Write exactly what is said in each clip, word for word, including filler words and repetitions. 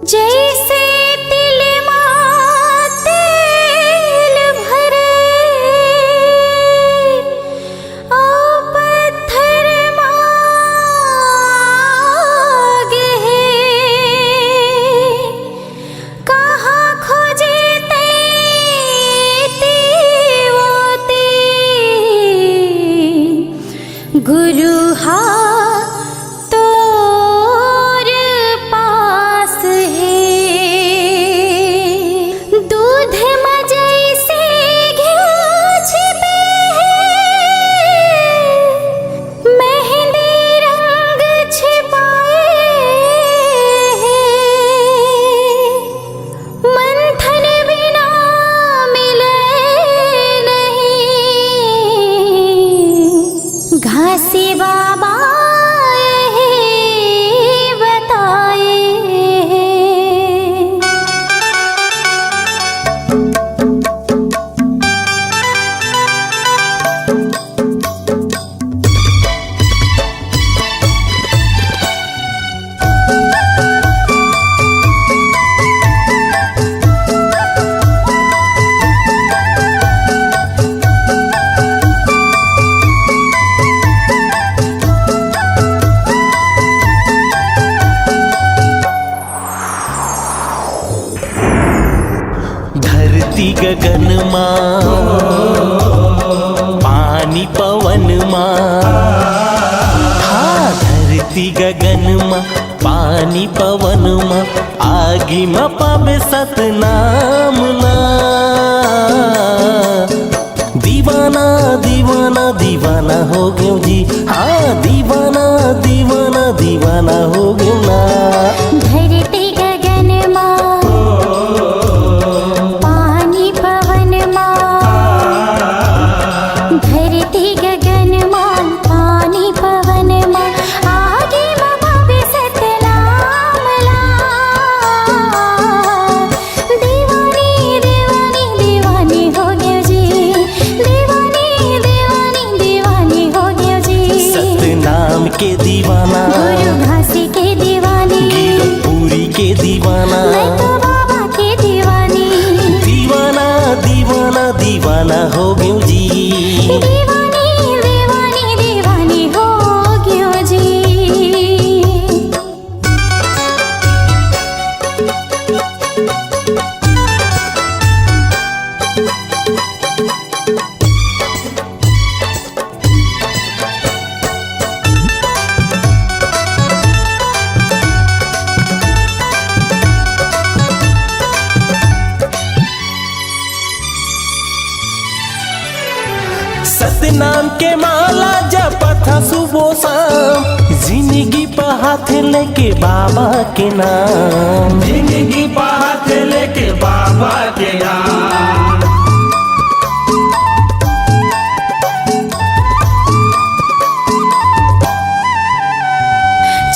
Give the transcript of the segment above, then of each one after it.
जइसे तिल मा तेल भरे, अउ पत्थर मा आग हे। कहाँ खोजे तैती ओती, गुरु हा तोर पास हे। दूध म जइसे घिउ छिपे हे, मेहंदी रंग छिपाए हे। मंथन बिना मिले नहीं, घासी बाबा यही बताए हे। धरती गगन मा, पानी पवन मा, हाँ, धरती गगन मा, पानी पवन मा, आगी मा पाबे सतनाम ला। दीवाना, दीवाना, दीवाना हो गयो जी, हाँ, दीवाना, दीवाना, दीवाना हो गयो ना। धरती गगन मा, पानी पवन मा, धरती गगन मा, पानी पवन मा, आगी मा पाबे सतनाम ला। दीवानी, दीवानी, दीवानी हो गयो जी। दीवानी, दीवानी, दीवानी हो गयो जी। सतनाम के दीवाना, गुरु घासी के दीवानी, गिरपुरी के दीवाना, मैं तो बाबा के दीवानी। दीवाना, दीवाना, दीवाना हो गयो जी। दीवानी, दीवानी, दीवानी हो गयो जी। सतनाम के माला जपत हा सुबह शाम, जिंदगी पाथे लेके बाबा के नाम। जिंदगी पाथे लेके बाबा के नाम।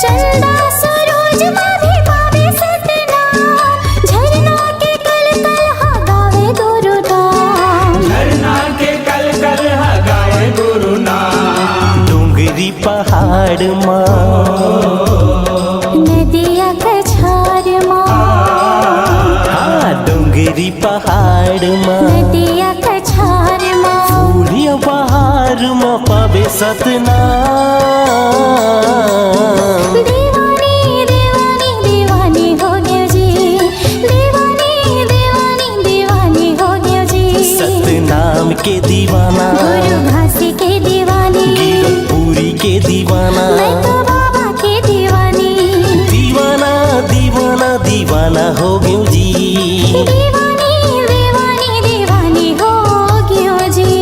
चंदा सूरज मा भी पावे सतनाम, झरना के कल कल हा गावे गुरु नाम। झरना के कल कल हा गावे गुरु नाम। डोंगरी पहाड़ मा, नदिया कछार मा, हाँ, डोंगरी पहाड़ मा, नदिया कछार मा, फूलिया बहार मा पाबे सतनाम। दीवानी, दीवानी, दीवानी हो गयो जी। दीवानी, दीवानी, दीवानी हो गयो जी। सतनाम के दीवाना, गुरु घासी के दीवानी, गिरपुरी के दीवाना, मैं तो बाबा के दीवानी। दीवाना, दीवाना, दीवाना हो गयो जी। दीवानी, दीवानी, दीवानी हो गयो जी।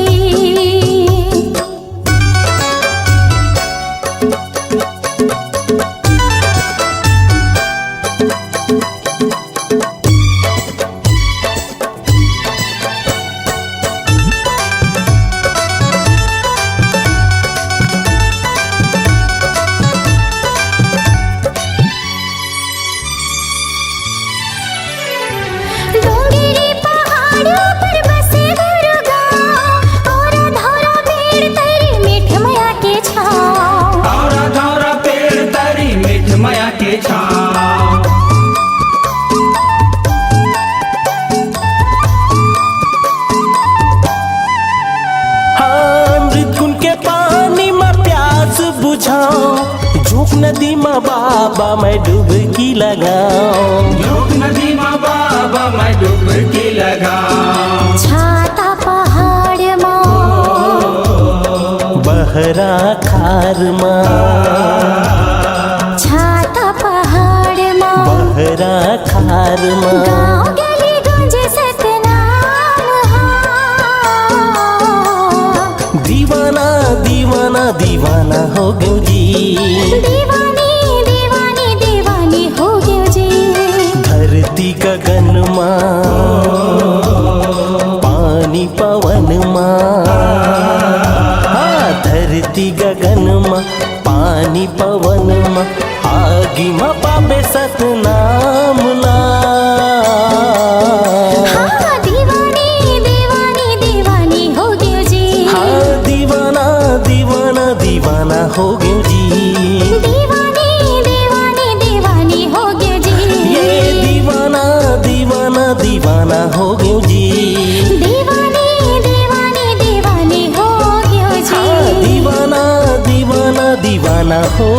छाँव। जोंक नदी म बाबा मैं डुबकी लगाँव। जोंक नदी म बाबा मैं डुबकी लगाँव। छाता पहाड़ म। बहरा खार म। छाता पहाड़ म। बहरा खार म। गाँव गली गूंजे सतनाम हा। दीवाना, दीवाना, दीवाना हो गेंव जी। दीवानी, दीवानी, दीवानी हो गेंव जी। धरती गगन मा, पानी पवन मा, हाँ, धरती गगन मा, पानी पवन मा, आगी म पाबे सतनाम ला। हाँ, दीवानी, दीवानी, दीवानी हो गेंव जी। हाँ, दीवाना, दीवाना, दीवाना हो गेंव जी। दीवानी, दीवानी, दीवानी हो गेंव जी। ये दीवाना, दीवाना, दीवाना हो गेंव जी। दीवानी, दीवानी, दीवानी हो गेंव जी। हाँ, दीवाना, दीवाना, दीवाना हो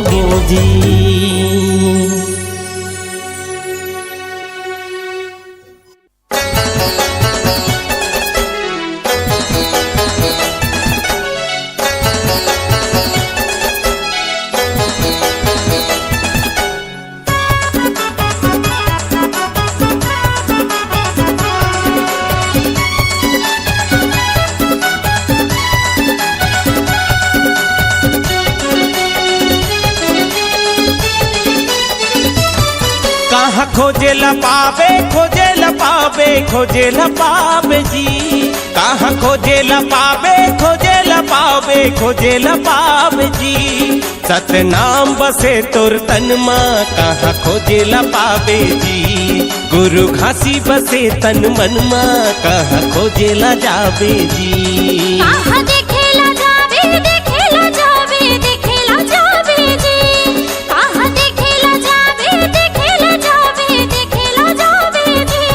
गेंव जी। कहाँ खोजे ला पाबे, खोजे ला पाबे, खोजे ला पाबे जी। कहाँ खोजे ला पाबे, खोजे ला पाबे, खोजे ला पाबे जी। सतनाम बसे तोर तन मा, कहाँ खोजे ला पाबे जी। गुरु घासी बसे तन मन मा, कहाँ खोजे ला जाबे जी। कहाँ देखे ला जाबे, देखे ला जाबे, देखे ला जाबे जी। कहाँ देखे ला जाबे, देखे ला जाबे, देखे ला जाबे जी।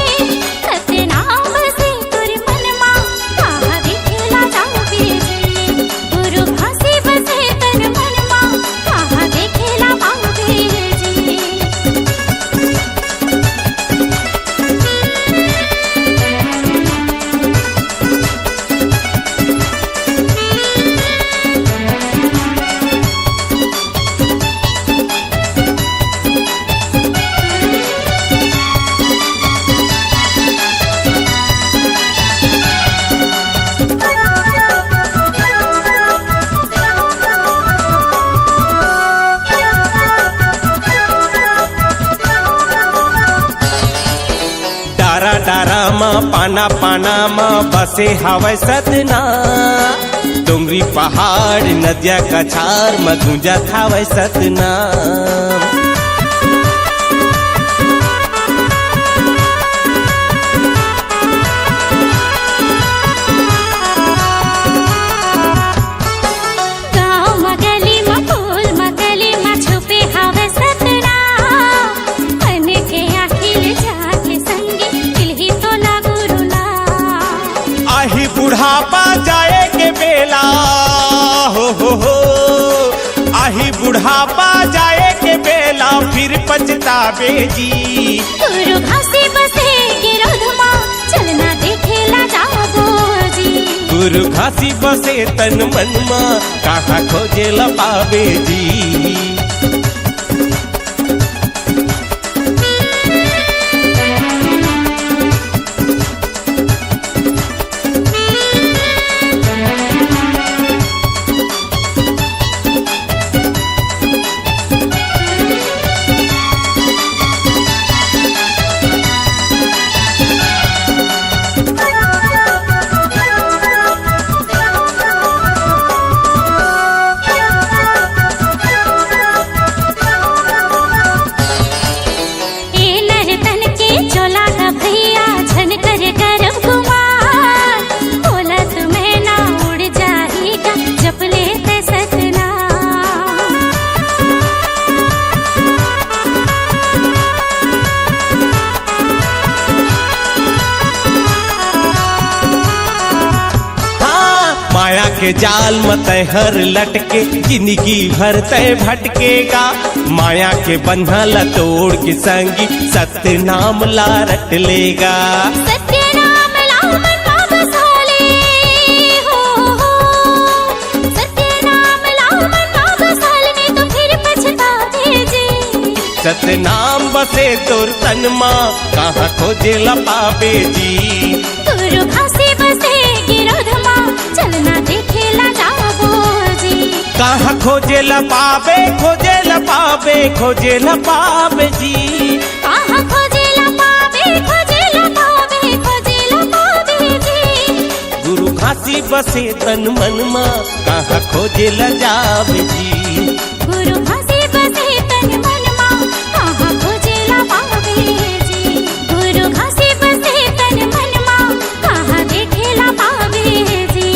सतनाम बसे तोर मन मा, कहाँ देखे ला जाबे जी। गुरु घासी बसे तन मन मा, कहाँ देखे ला पाबे जी। डारा डारा म, पाना पाना म बसे हवय सतना। डोंगरी पहाड़ नदिया कछार म गूंजत हवय सतना। गाँव म गली म फूल म कली म छुपे हवय सतना। मन के आँखी ले जाके संगी मिलही तोला गुरु ला। आही बुढ़ापा जाए के बेला, हो, हो, हो। आही बुढ़ापा जाए के बेला, फिर पछताबे जी। गुरु घासी बसे गिरोध मा, चलना देखे ला जाबो जी। गुरु घासी बसे तन मन मा, कहाँ खोजे ला पाबे जी। के जाल म तैं हर लटके, जिंदगी भर तैं भटकेगा। माया के बंधन ला तोड़ के संगी, सत्य नाम ला रट लेगा। सत्य नाम ला मन मा बसा ले, हो, हो। सत्य नाम ला मन मा बसा ले, नहीं तो फिर पछताबे जी। सतनाम बसे तोर तन मा, कहाँ खोजे ला पाबे जी। गुरु घासी बसे गिरोध मा, चलना देखे ला जाबो जी। कहाँ खोजे ला पाबे, खोजे ला पाबे, खोजे ला पाबे जी। कहाँ खोजे ला पाबे, खोजे ला पाबे, खोजे ला पाबे जी। गुरु घासी बसे तन मन मा, कहाँ खोजे ला जाबे जी। गुरु घासी बसे तन मन मा, कहाँ खोजे ला पाबे जी। गुरु घासी बसे तन मन मा, कहाँ देखे ला पाबे जी।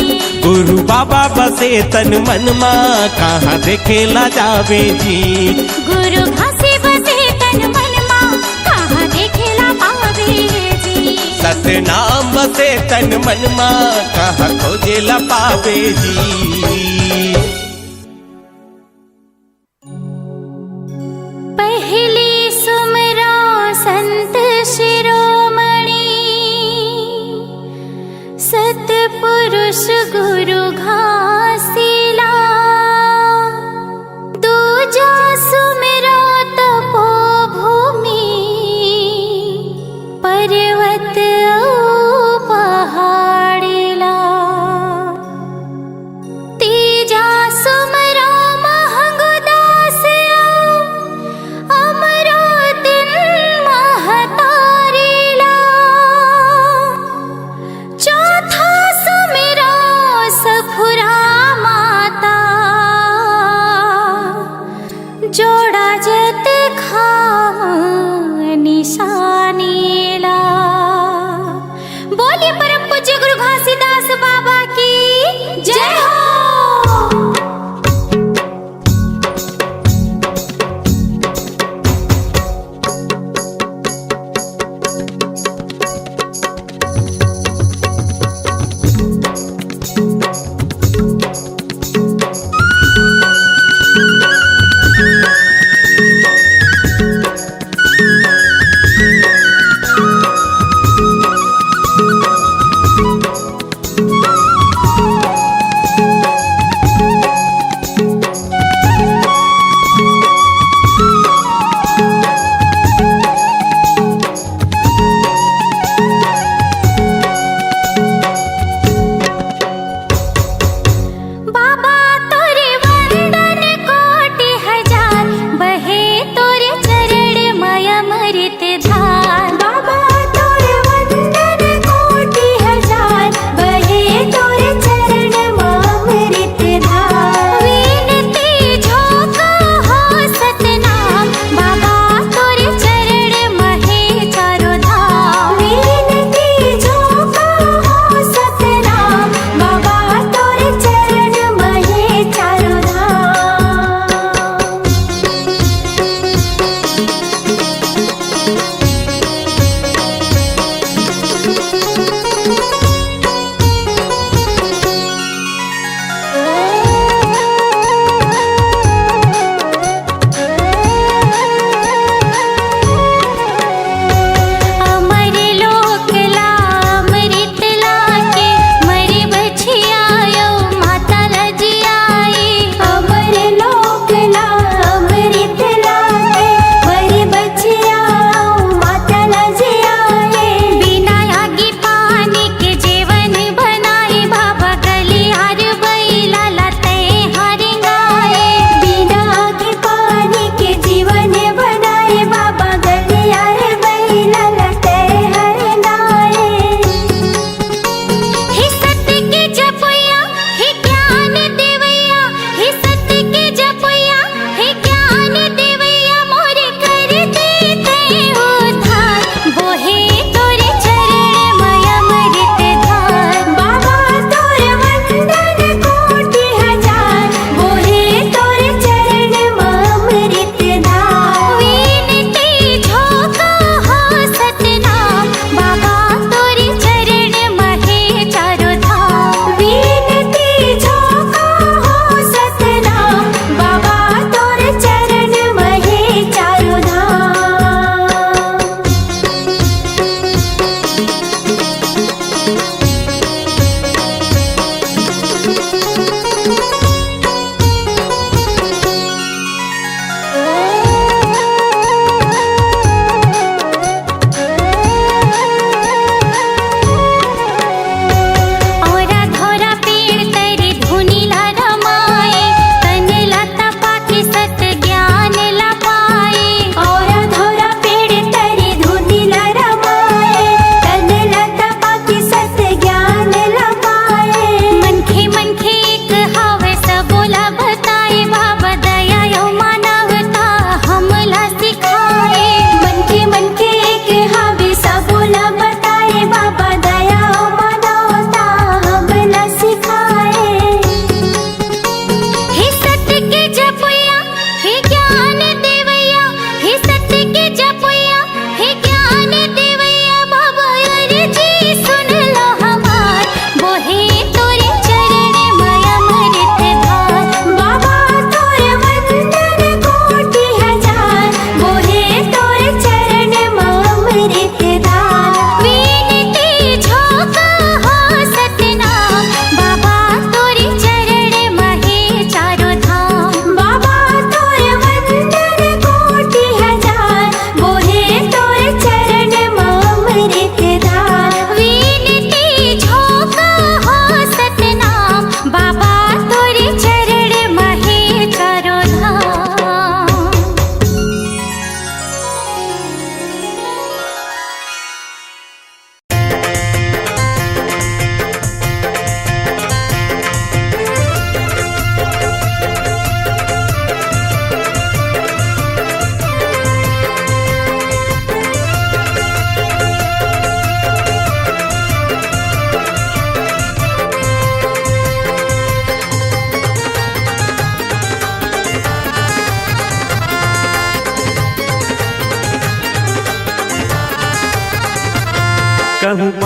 गुरु बाबा बसे तन मन मा, कहाँ देखे ला जाबे जी। गुरु घासी बसे तन मन मा, कहाँ देखे ला पाबे जी। सतनाम बसे तन मन मा, कहाँ खोजे ला पाबे जी। पहली सुमरा संत शिरोमणि, सतपुरुष गुरु घासीला। दूजा सुमरा तपोभूमि, पर्वत अउ पहाड़ीला। तीजा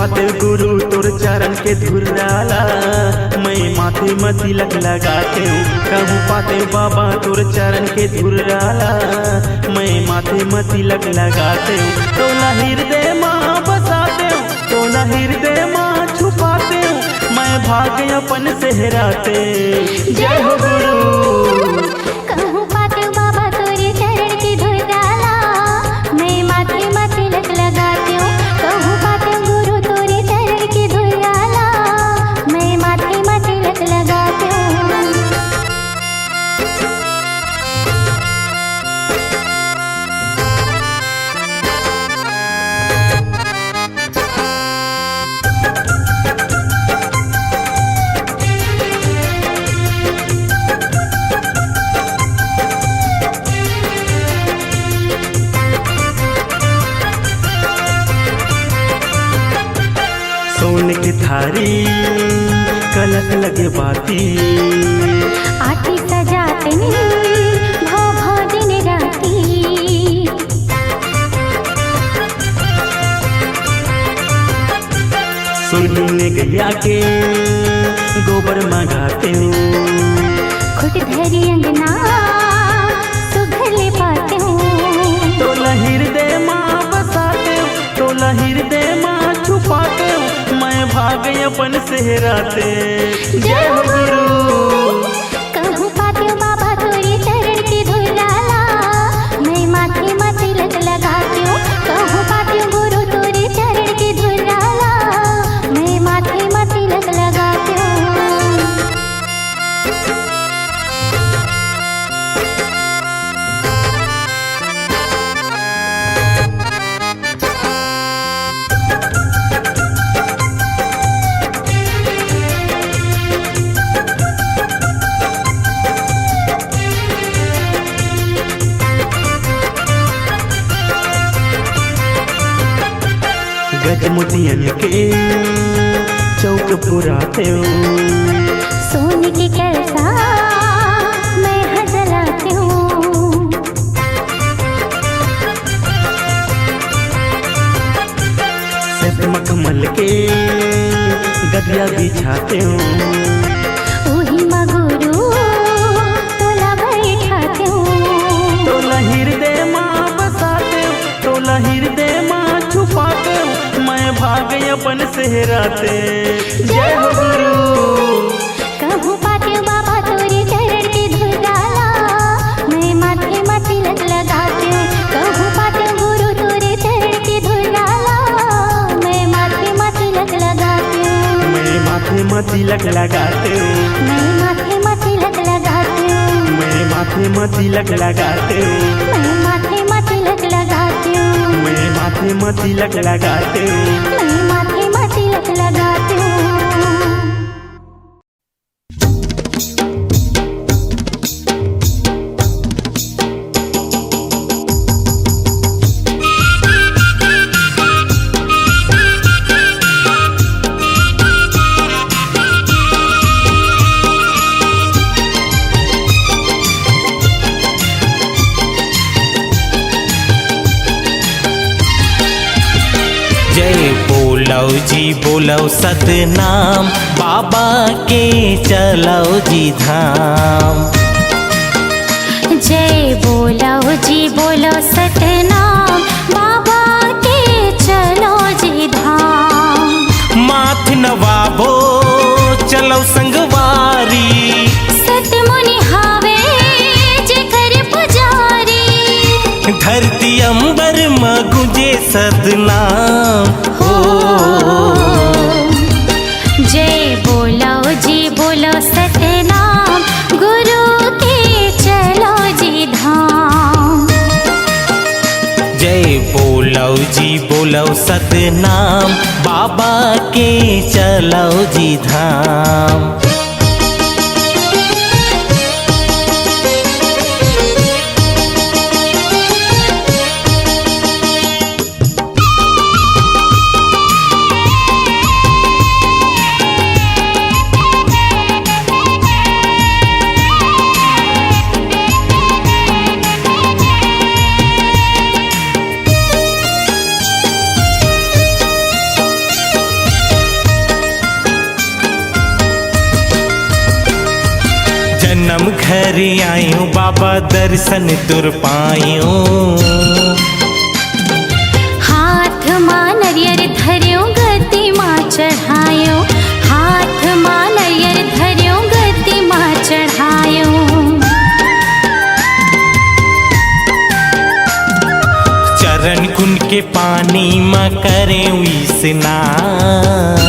पातेंव गुरु तोर चरण के धुर्रा ला, मैं माथे म तिलक लगातेंव। कहूँ पातेंव बाबा तोर चरण के धुर्रा ला, मैं माथे म तिलक लगातेंव। तोला हिरदे म बसातेंव, तोला हिरदे म छुपातेंव, मैं भाग अपन सेहरातेंव। जय हो गुरु। कहूँ पातेंव बाबा तोरे चरण के धुर्रा ला, मैं माथे म तिलक लगातेंव। कहूँ पातेंव गुरु तोरे चरण के धुर्रा ला, मैं माथे म तिलक लगातेंव। सोन के थारी, कलश लगे बाती, आरती सजातेंव भव भव दिन राती। सुहिन गैया के गोबर मंगातेंव, खुट धरी अंगना सुघर ले पातेंव। तोला हिरदे म बसातेंव, तोला हिरदे म छुपातेंव, मैं भाग अपन सेहरातेंव। जय हो गुरु। कहूँ पातेंव बाबा तोरे चरण के धुर्रा ला, मैं माथे म तिलक लगातेंव। कहूँ पातेंव गुरु तोरे चरण के धुर्रा ला, मैं माथे म तिलक लगातेंव। गजमोतियन के चौक पुरातेंव, सोन के कलसा मैं ह जलातेंव। श्वेत मखमल के गदिया बिछातेंव, उही म गुरु तोला बैठातेंव। तोला हिरदे म बसातेंव, तोला हिरदे म छुपातेंव, मैं भाग अपन सेहरातेंव। जय हो गुरु। कहूँ पातेंव बाबा तोरे चरण के धुर्रा ला, मैं माथे म तिलक लगातेंव। कहूँ पातेंव गुरु तोरे चरण के धुर्रा ला, मैं माथे म तिलक लगातेंव। मैं माथे म तिलक लगातेंव। मैं माथे म तिलक लगातेंव। मैं माथे म तिलक लगातेंव। मैं माथे म तिलक लगातेंव। मैं माथे म तिलक लगातेंव। मैं माथे म तिलक लगातेंव। जय बोलव जी, बोलव सतनाम, बाबा के चलव जी धाम। जय बोलव जी, बोलव सतनाम, बाबा के चलव जी धाम। माथ नवाबो, चलव संगवारी, सतमुनि हावे जेकर पुजारी। धरती अंबर म गूंजे सतनाम हो। जय बोलव जी, बोलव सतनाम, गुरु के चलव जी धाम। जय बोलव जी, बोलव सतनाम, बाबा के चलव जी धाम। घर आयो बाबा, दर्शन तोर पायो। हाथ मा नरियर धर्यो, गद्दी मा चढ़ायो। हाथ मा नरियर धर्यो, गद्दी मा चढ़ायो। चरण कुंड के पानी मा करेंव स्नान।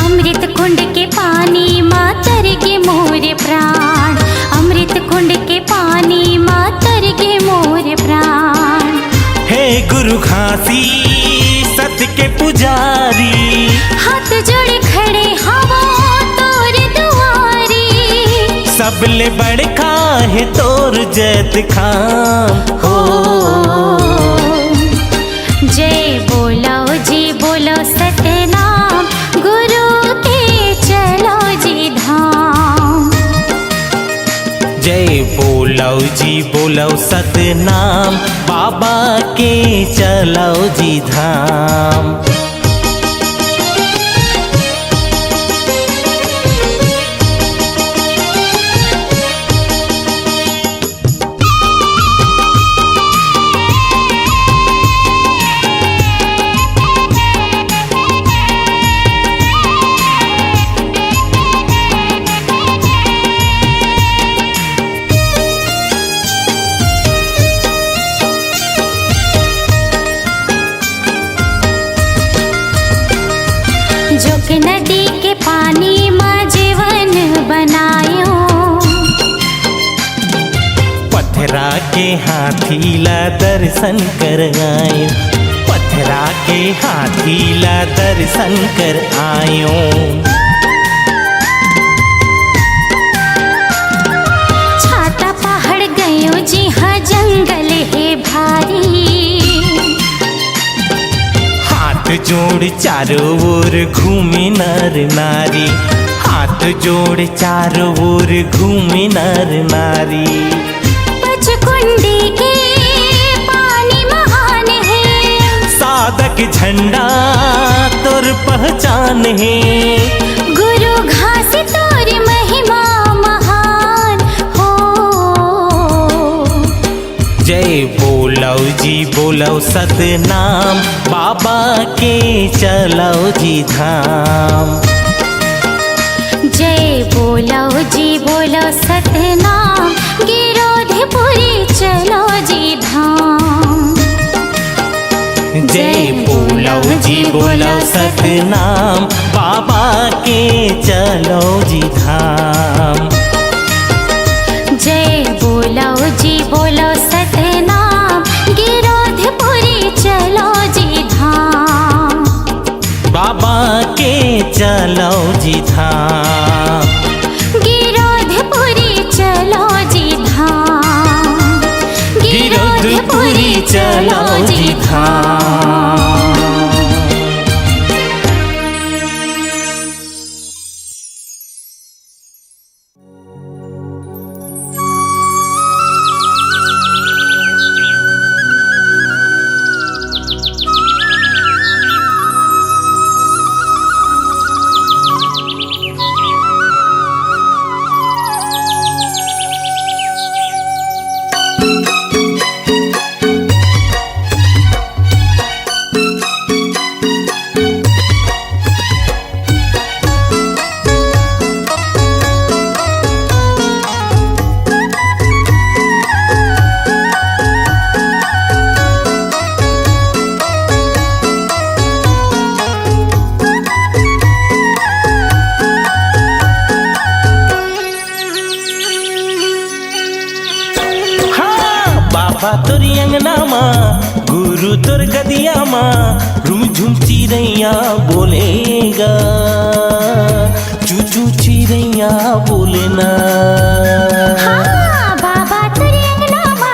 अमृत कुंड के पानी मा तरगे मोर प्राण। अमृत कुंड के पानी मा तरगे मोर प्राण। हे गुरु घासीसत के पुजारी। हाथ जोड़े खड़े हवों तोर दुआरी। सबले बड़का हे तोर जैतखाम हो। जय बोलो जी बोलो सतनाम, गुरु के चलो जी धाम। जय बोलो जी बोलो सतनाम, बाबा के चलो जी धाम। जोक नदी के पानी मा जीवन बनायो। पथरा के हाथी ला दर्शन कर आयो। पथरा के हाथी ला दर्शन कर आयो। छाता पहाड़ गयो जी हाँ जंगल हे भारी। हाथ जोड़ चारों ओर घूमे नर नारी। हाथ जोड़ चारों ओर घूमे नर नारी। पचकुंडी के पानी महान हे। साधक झंडा तोर पहचान हे। गुरु घासी तोर महिमा महान हो। जय बोलो जी बोलो सतनाम, बाबा के चलो जी धाम। जय बोलो जी बोलो सतनाम, गिरोधपुरी चलो जी धाम। जय बोलो जी बोलो सतनाम, बाबा के चलो जी धाम। जय बोलो जी बोलो सतनाम, गिरोधपुरी चलो जी धाम। बाबा के चलो जी धाम। गिरोधपुरी चलो जी धाम। गिरोधपुरी चलो जी धाम। हाँ, बाबा तोर अंगना मा, गुरु तोर गदिया मा, रुमझुम चिरैया बोले गा, चू चू चिरैया बोले ना। हाँ, बाबा तोर अंगना मा,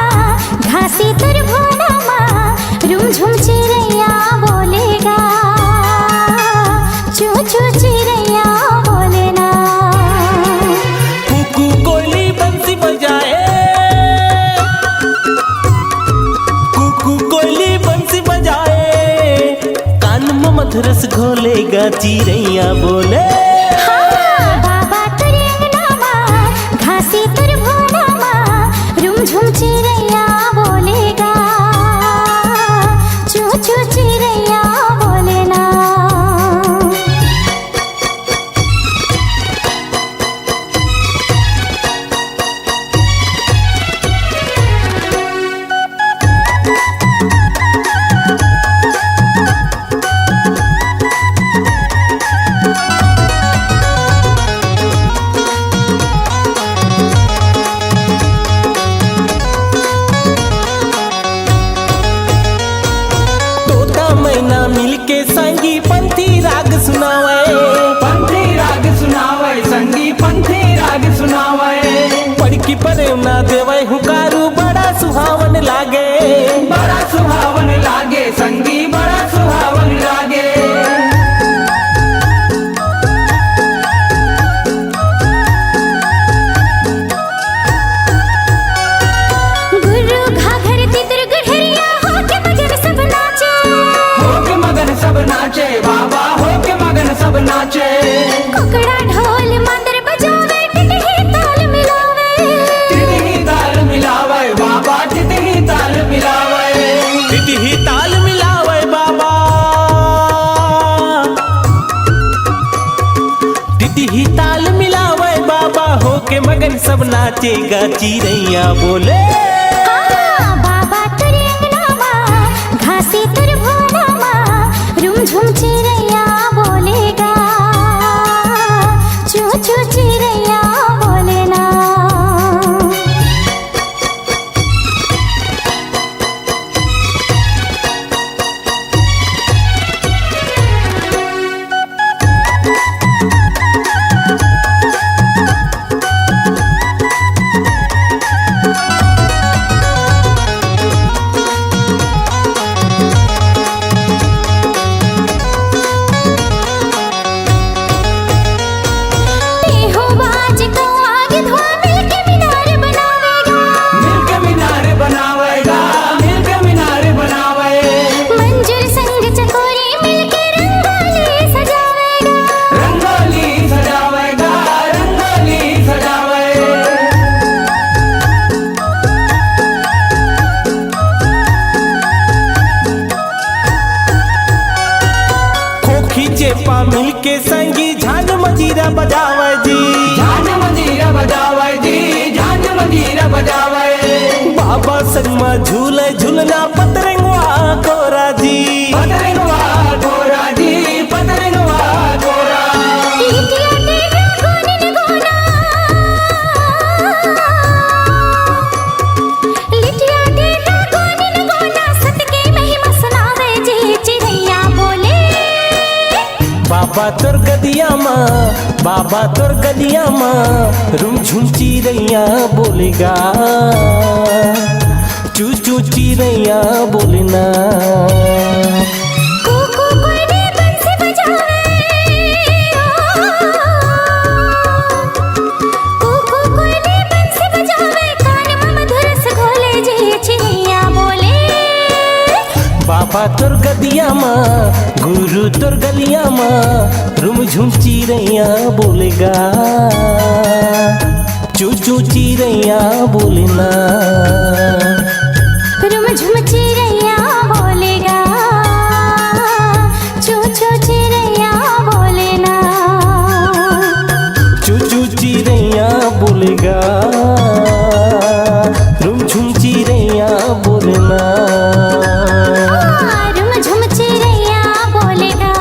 घासी तोर भुवना मा, रुमझुम चिरैया बोले गा, चू चू चिरैया बोले ना। कुकू कोयली बंसी बजाए, कुकू कोयली बंसी बजाए, कान म मधुरस घोले गा चिरैया बोले। हाँ, बाबा तोर अंगना मा, कोना मा रुमझुम चिरैया बोले गा, चू चू चिरैया बोले ना। तोता मैना मिलके संगी पंथी राग सुनावे। पंथी राग सुनावे, संगी पंथी राग सुनावे। पड़की परेव ना देवे हुंकारू, बड़ा सुहावन लागे। बड़ा सुहावन लागे, संगी बड़ा सुहावन लागे। गुरु घाघर तितर गढ़रिया होके मगन सब नाचे। होके मगन सब नाचे, बाबा होके मगन सब नाचे। कुकड़ा ढोल मांदर बजावे, टिटही ताल मिलावे। टिटही ताल मिलावे, बाबा टिटही ताल मिलावे। टिटही ताल मिलावे बाबा। टिटही ताल मिलावे बाबा, होके मगन सब नाचे गा चिरैया बोले। हाँ, बाबा तोर अंगना मा, घासी तोर भुवना मा, रुमझुम चिरैया बोले गा, चू चू चिरैया बोले ना। तेहो बाज कौआ गिधवा मिलके मीनार बनावेगा। मिलके मीनार बनावेगा, मिलके मीनार बनावे। मंजुल संग चकोरी मिलके रंगोली सजावेगा। रंगोली सजावेगा, रंगोली सजावे। खोखी चेपा मिलके संगी झांझ मंजीरा बजावे जी। झांझ मंजीरा बजावे जी, झांझ मंजीरा बजावे। बाबा संग मा झूले झुलना पतरंगवा कोरा जी। पतरंगवा कोरा जी, पतरंगवा कोरा। लिटिया टेढ़ा गोनिन गोना। लिटिया टेढ़ा गोनिन गोना, सत के महिमा सुनावे जी चिरैया बोले। बाबा तोर गदिया मा, बाबा तोर गदिया मा, रुमझुम चिरैया बोले गा, चू चू चिरैया बोले ना। कू कू कोयली बंसी बजावे, ओ। कू कू कोयली बंसी बजावे, कान मा मधुर रस घोले जी चिरैया बोले। बाबा तोर गदिया मा, गुरु तोर गलिया मा, रुमझुम चिरैया बोले गा, चू चू चिरैया बोले ना। रुमझुम चिरैया बोले गा, चू चू चिरैया बोले ना। चू चू चिरैया बोले गा, रुमझुम चिरैया बोले ना। हाँ, रुमझुम चिरैया बोले गा,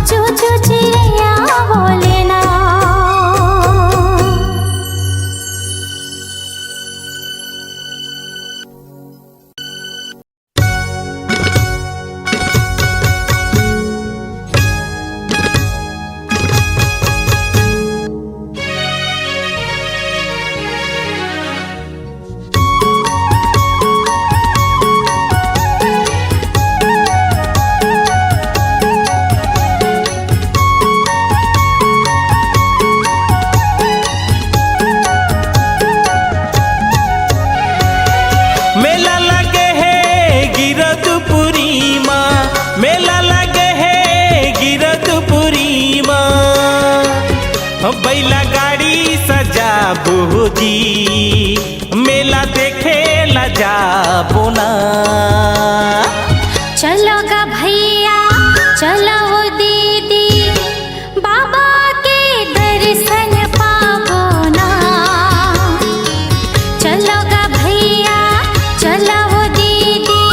चू चू चिरैया बोले ना। जी, मेला देखे ला जाबो ना। चलो गा भैया, चलो वो दीदी, बाबा के दर्शन पाबो ना। चलो गा भैया, चलो वो दीदी,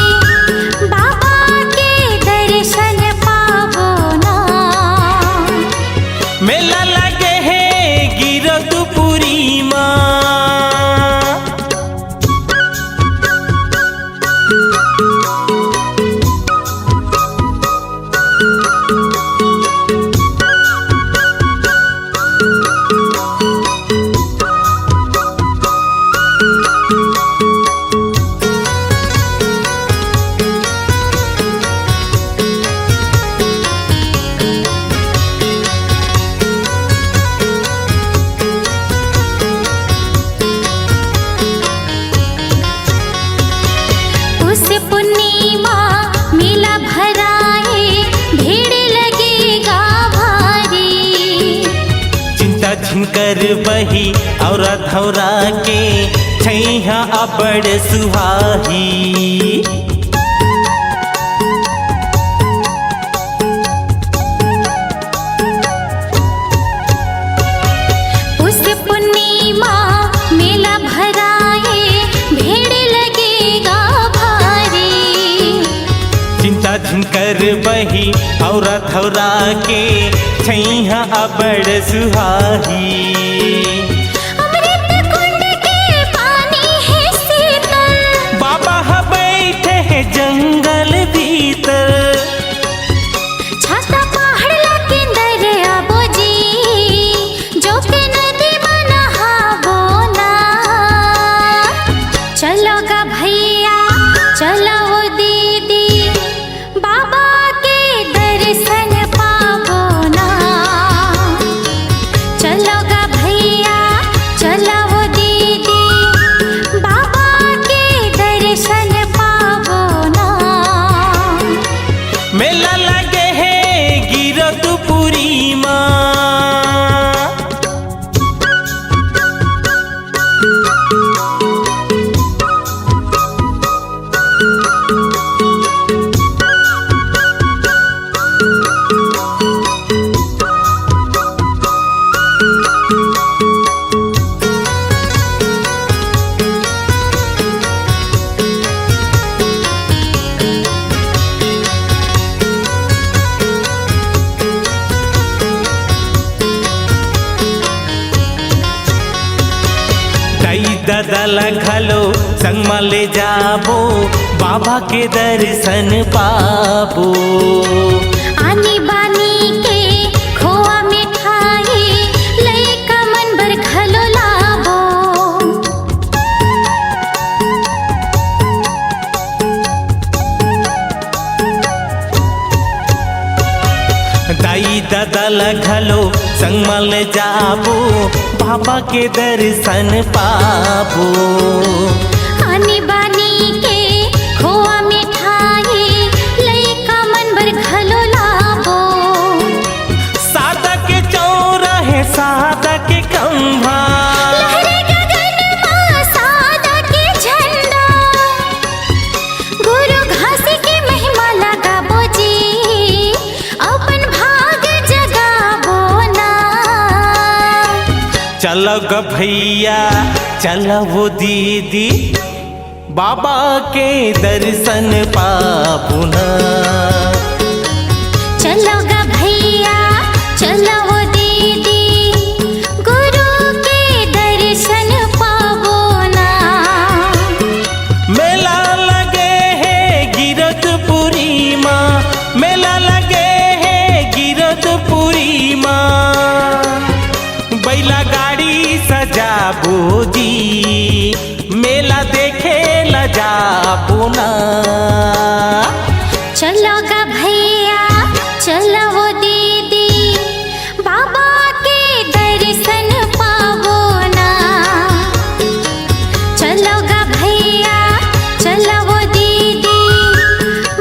बाबा के दर्शन पाबो ना। मेला लगे हे गिरौदपुरी मा। उस पूर्णिमा मेला भराए, भीड़ लगेगा भारी। चिंता झिन कर बही, औरा धौरा के छैहा अबड़ सुहाही। उस पूर्णिमा मेला भराए, भीड़ लगेगा भारी। चिंता झिन कर बही, औरा धौरा के छैहा अबड़ सुहाही। अमृत कुंड के पानी हे शीतल। बाबा ह बइठे हे जंगल भीतर। छाता पहाड़ ला किंदर आबो जी, जोत नदी मा नहाबो ना। चलो गा भैया, चलो वो दीदी, बाबा के दर्शन पाबो ना। चलो गा भैया, चलो वो दीदी, बाबा के दर्शन पाबो ना। मेला लगे हे गिरौदपुरी मा। दाई ददा ला घलो संग म ले जाबो, बाबा के दर्शन पाबो। आनी बानी के खोआ मिठाई लइका मन बर घलो लाबो। दाई ददा ला घलो संग म ले जाबो, बाबा के दर्शन पाबो। आनी बानी के खोआ मिठाई लइका मन बर घलो लाबो। सादा के चौरा हे, सादा के खंभा। लहरे गगन मा सादा के झंडा। गुरु घासी के महिमा ला गाबो जी, अपन भाग जगाबो ना। चलो ग भैया, चलो वो दीदी, बाबा के दर्शन पाबो ना। चलो ग भैया, चलो वो दीदी, गुरु के दर्शन पाबो ना। मेला लगे हे गिरौदपुरी मा, मेला लगे हे गिरौदपुरी मा। बैला गाड़ी सजाबो जी, मेला देखे ला जाबो ना। चलो गा भैया, चलो वो दीदी, बाबा के दर्शन पाबो ना। चलो गा भैया, चलो वो दीदी,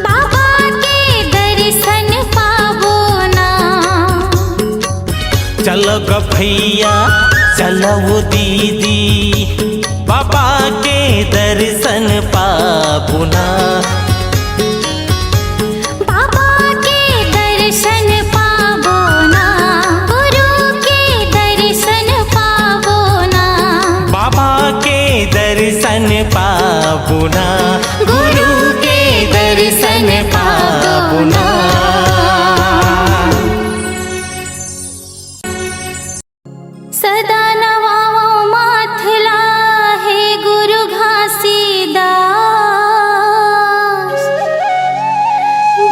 बाबा के दर्शन पाबो ना। चलो ग भैया, चलो वो दीदी, बाबा के दर्शन पाबो ना। बाबा के दर्शन पाबो ना, गुरु के दर्शन पाबो ना। बाबा के दर्शन पाबो ना, गुरु के दर्शन पाबो ना। सदा नवावो माथ ला हे गुरु घासीदास।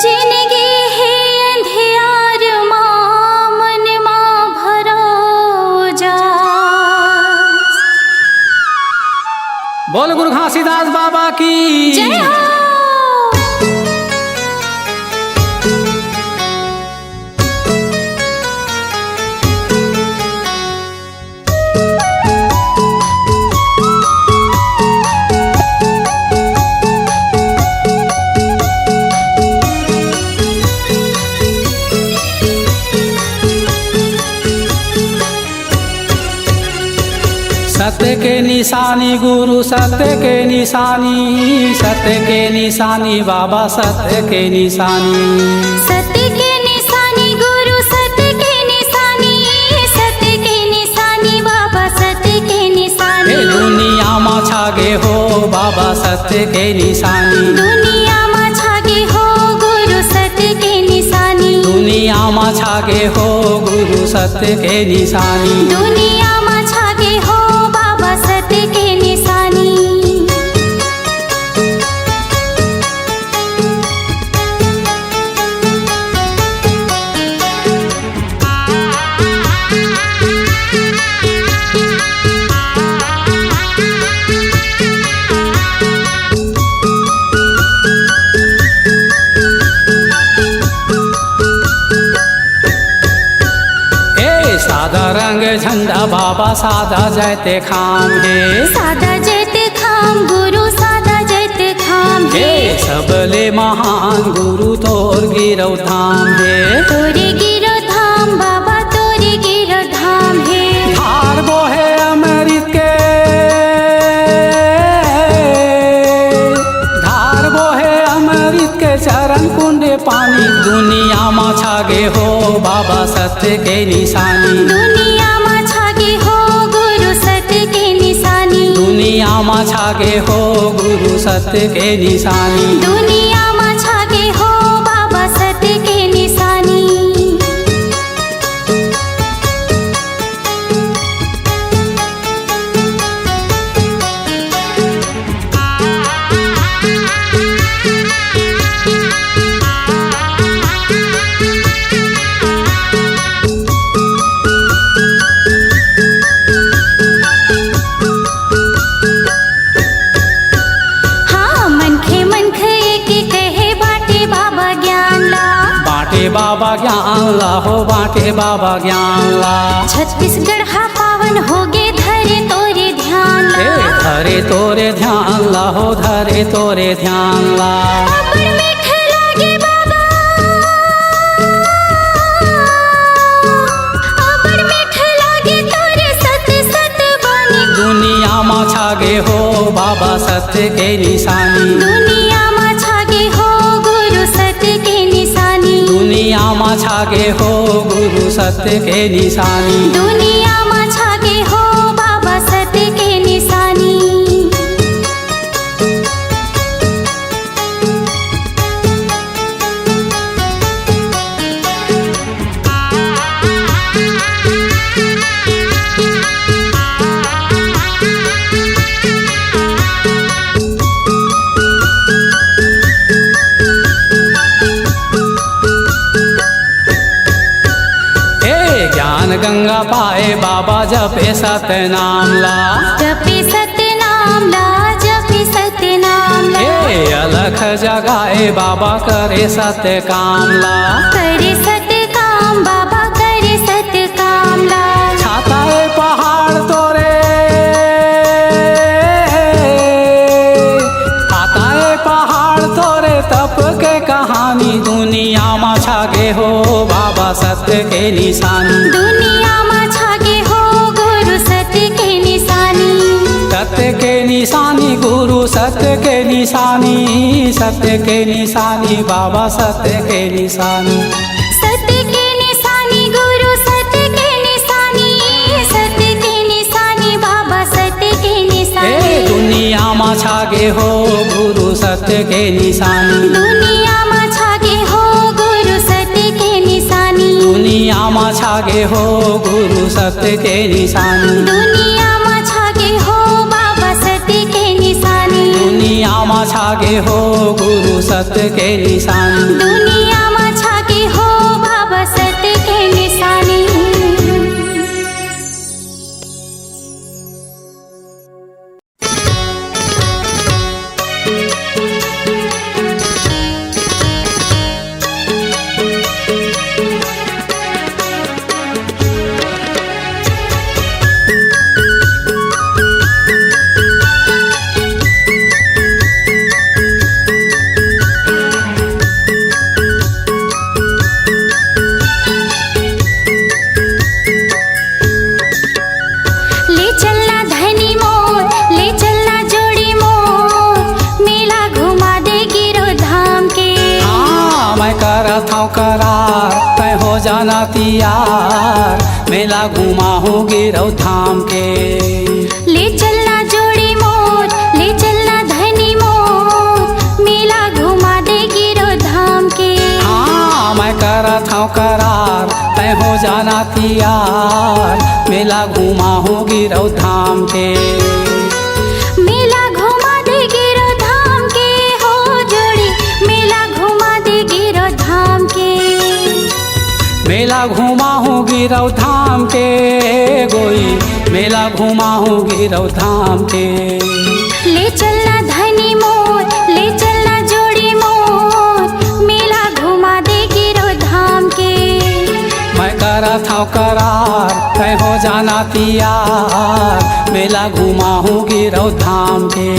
जिनगी हे अंधियार मा, मन मा भरो जास। बोल गुरु घासीदास बाबा की जय हो। सत्य के निशानी गुरु, सत्य के निशानी, सत्य के निशानी बाबा, सत्य के निशानी। सत्य के निशानी गुरु, सत्य के निशानी, सत्य के निशानी बाबा, सत्य के निशानी। ए दुनिया मा छागे हो बाबा, सत्य के निशानी। दुनिया मा छागे हो गुरु, सत्य के निशानी। दुनिया मा छागे हो गुरु, सत्य के निशानी। दुनिया मा छागे हो बाबा, सत्य के निशानी। ए सादा रंग झंडा बाबा, सादा जैते खाम हे। सादा जैते खाम गुरु, सादा जैते खाम हे। ए सबले महान गुरु तोर गिरौ धाम हे। तोरे गिरौ धाम बाबा, तोरे गिरौ धाम हे। धार बोहे अमृत के, धार बोहे अमृत के चरण कुंड पानी। दुनिया मा छागे हो बाबा, सत्य के निशानी। दुनिया मा छागे हो गुरु, सत्य के निशानी। दुनिया मा छागे हो गुरु, सत्य के निशानी। दुनिया मा छागे हो बाबा, सत्य के निशानी। हाँ, मनखे मनखे एके कहे बाटे बाबा ज्ञान ला। बाटे बाबा ज्ञान ला हो, बाटे बाबा ज्ञान ला। छत्तीसगढ़ हा पावन होगे, धरे तोरे ध्यान ला। ए धरे तोरे ध्यान ला हो, धरे तोरे ध्यान ला। अब्बड़ मीठ लागे बाबा, अब्बड़ मीठ लागे तोरे सत सत बानी। दुनिया मा छागे हो बाबा, सत्य के निशानी। दुनिया मा छागे हो गुरु, सत्य के निशानी। दुनिया मा छागे हो गुरु, सत्य के निशानी। दुनिया मा छागे हो बाबा, सत्य के निशानी। ए ज्ञान गंगा पाए बाबा, जपे सतनाम ला। जपे सतनाम ला, जपे सतनाम ला। ए अलख जगाए बाबा, करे सत काम ला। करे सत काम बाबा, करे सत काम ला। छाता ए पहाड़ तोरे, छाता ए पहाड़ तोरे तप के कहानी। दुनिया मा छागे हो बाबा, सत्य के निशानी। दुनिया मा छागे हो गुरु, सत्य के निशानी। सत्य के निशानी गुरु सत्य के निशानी, सत्य के निशानी बाबा सत्य के निशानी। सत्य के निशानी गुरु सत्य के निशानी, सत्य के निशानी बाबा सत्य के निशानी। ए दुनिया मा छागे हो गुरु सत्य के निशानी। दुनिया मा छागे हो गुरु सत्य के निशानी। दुनिया मा छागे हो गुरु सत्य के निशानी। दुनिया मा छागे हो बाबा सत्य के निशानी। दुनिया मा छागे हो गुरु सत्य के निशानी। दुनिया मा छागे हो बाबा सत्य के निशानी। ले चलना धनी मोर, ले चलना जोड़ी मोर, मेला घुमा दे गिरो धाम के। हाँ, मैं करत हँव करार, तैं हो जाना तियार, मेला घुमाहूँ गिरो धाम के। ले चलना जोड़ी मोर, ले चलना धनी मोर, मेला घुमा दे गिरो धाम के। हाँ, मैं करत हँव करार, तैं हो जाना तियार, मेला घुमाहूँ गिरो धाम के। मेला घुमा दे गिरो धाम के हो जोड़ी, मेला घुमा दे गिरो धाम के। मेला घुमाहूँ गिरो धाम के गोई, मेला घुमाहूँ गिरो धाम के। ले चलना धनी मोर, ले चलना जोड़ी मोर, मेला घुमा दे गिरो धाम के। मैं करत हँव करार, तैं हो जाना तियार, मेला घुमाहूँ गिरो धाम के।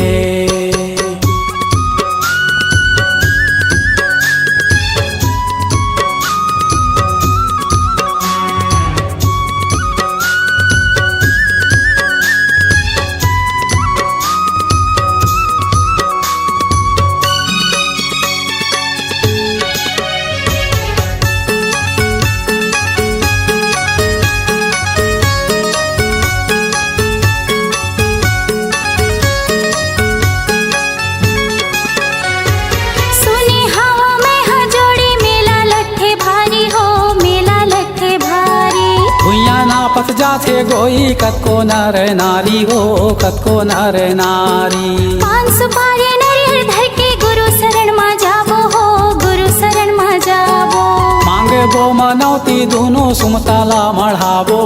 सुने हव मैं ह जोड़ी मेला लगथे भारी हो, मेला लगथे भारी। भुइयां नापत जाथे गोई कतको नर नारी हो, कतको नर नारी। पान सुपारी नरियर धर के गुरु शरण मा जाबो हो, गुरु शरण मा जाबो। मांगबो मनौती दुनो सुमता ला मढ़ाबो,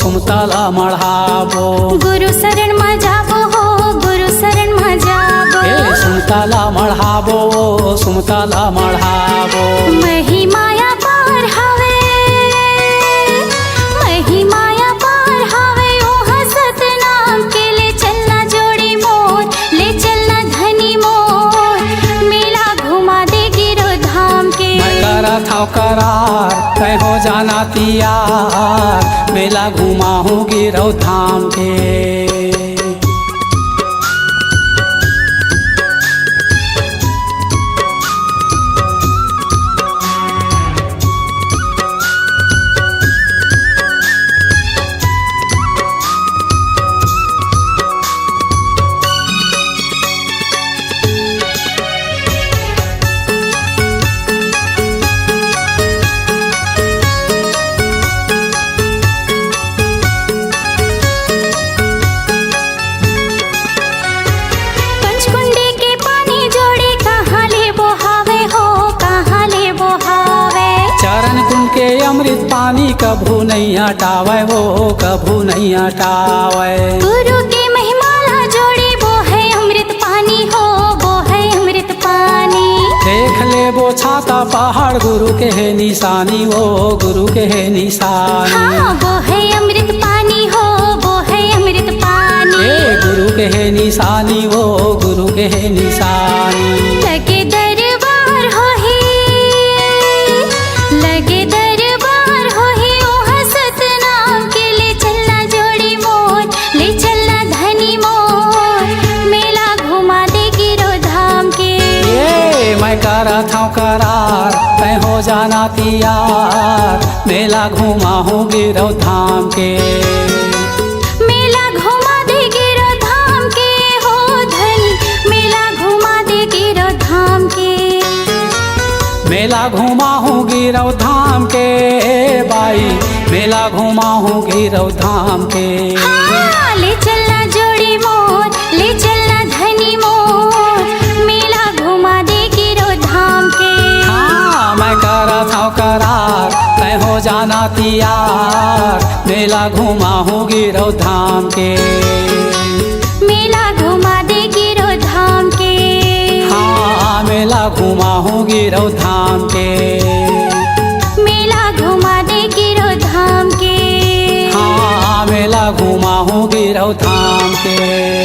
सुमता ला मढ़ाबो। गुरु शरण मा जाबो हो, गुरु शरण मा जाबो। ए सुमता ला मढ़ाबो, सुमता ला मढ़ाबो। महिमा अपार हवे, महिमा अपार हवे, ओहा सतनाम के। ले चलना जोड़ी मोर, ले चलना धनी मोर, मेला घुमा दे गिरो धाम के। मैं करत हँव करार, तैं हो जाना तियार, मेला घुमाहूँ गिरो धाम के। पंचकुंडी के पानी जोड़ी कहाँ ले बोहावे हो, कहाँ ले बोहावे। चरण कुंड के अमृत पानी कभू नइ अटावय हो, कभू नइ अटावय। गुरु के महिमा ला जोड़ी बोहे अमृत पानी हो, बोहे अमृत पानी। देख लेबो छाता पहाड़ गुरु के हे निशानी हो, गुरु के हे निशानी। हाँ, बोहे अमृत पानी हो, बोहे अमृत पानी। ए गुरु के हे निशानी हो, गुरु के हे निशानी। लगे दरबार होही, लगे दरबार होही, ओहा सतनाम के। ले चलना जोड़ी मोर, ले चलना धनी मोर, रथव करार, तैं हो जाना तियार, मेला घुमाहूँ गिरौद धाम के। मेला घुमा दे गिरौद धाम के हो धनी, मेला घुमा दे गिरौद धाम के। मेला घुमाहूँ गिरौद धाम के बाई, मेला घुमाहूँ गिरौद धाम के। हाँ, ले चलना जोड़ी मोर, ले चलना धनी मोर, मेला घुमा दे गिरौद धाम के। हाँ, मैं करत हव करार, तैं हो जाना तियार, मेला घुमाहूँ गिरौद धाम के। मेला घुमा दे गिरौद धाम के। हाँ, मेला घुमाहूँ गिरौद धाम के। मेला घुमा दे गिरौद धाम के। हाँ, मेला घुमाहूँ गिरौद धाम के।